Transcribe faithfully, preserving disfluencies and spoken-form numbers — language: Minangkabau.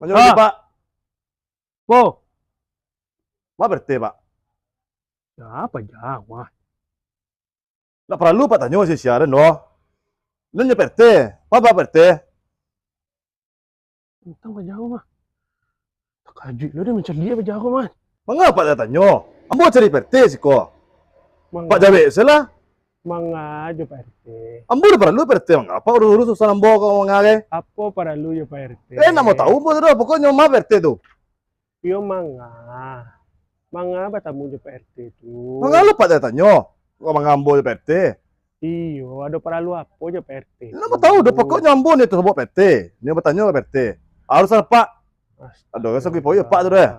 Manyo Ah. Pak. Po. Ma Pak R T, Pak? Ya, apo jawab? Ndak paralu Pak tanyo sia-sia den doh. Den nyo Pak R T, ma baa Pak R T? Antang Pak Jaro mah. Takajuik lo den mancaliak Pak Jaro mah. Manga Pak tanyo? Ambo cari Pak R T siko. Manga- Pak jawek se lah. Manga jo Pak R T? Ambo ndak paralu Pak R T, manga Pak urus-urus urusan ambo ko manga gai? Apo paralu jo Pak R T? Eh, ndak mau tahu ambo tu doh, pokoknyo ma Pak R T tu. Iyo manga. Manga batamu jo Pak R T tu. Manga lo Pak tanyo? Kok manga ambo jo Pak R T? Iyo, ado paralu apo jo Pak R T tu? Ndak mau tahu doh, pokoknyo ambo ni tu sabuik Pak R T. Ni batanyo ka Pak R T. Harus lah, Pak. Astaga. Ado rasa kui poyo, Pak, tu doh.